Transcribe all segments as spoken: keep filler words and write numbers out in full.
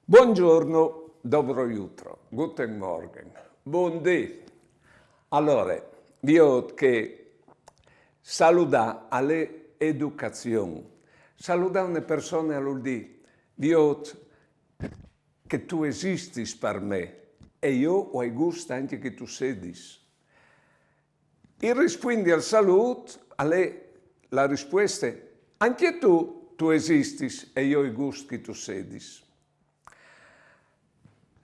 Buongiorno, dobro jutro, guten Morgen, bundì. Alore, viôt che saludâ al è educazion. Saludâ une persone al vûl dî, viôt che tu esistis par me e jo o ai gust ancje che tu sedis. Il rispuindi al salût al è la rispueste, ancje tu, tu esistis e jo o ai gust che tu sedis.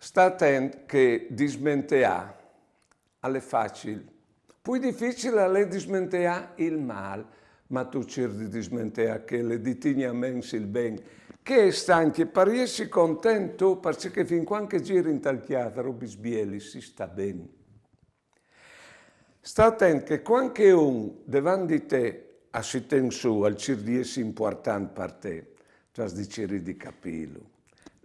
Sta atent che dismenteâ al è facil. Plui dificil al è dismenteâ il mâl, ma tu cîr di dismenteâ chel e di tignî a ments il ben, che al è ancje par jessi content, parcè che fin cuant che e zirin tal cjâf robis bielis si sta ben. Sta atent che cuant che un devant di te al si ten sù, al cîr di jessi impuartant par te, tu âs di cirî di capîlu.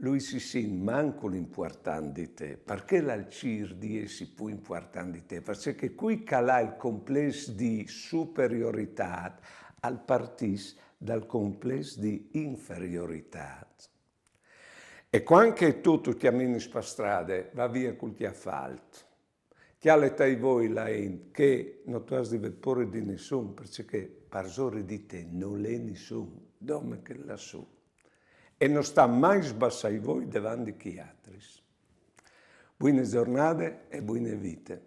Lui si sint mancul impuartant di te, parcè che al cîr di jessi plui impuartant di te, parcè che cui che al à il complès di superioritât al partìs dal complès di inferioritât. E cuant che tu, tu cjaminis par strade, va vie cul cjâf alt. Cjale tai voi la int, che no tu âs di vê pôre di nissun, parcè che parsore di te nol è nissun, dome chel lassù. E no sta mai sbassâ i voi devant di chei altris. Buine zornade e buine vite.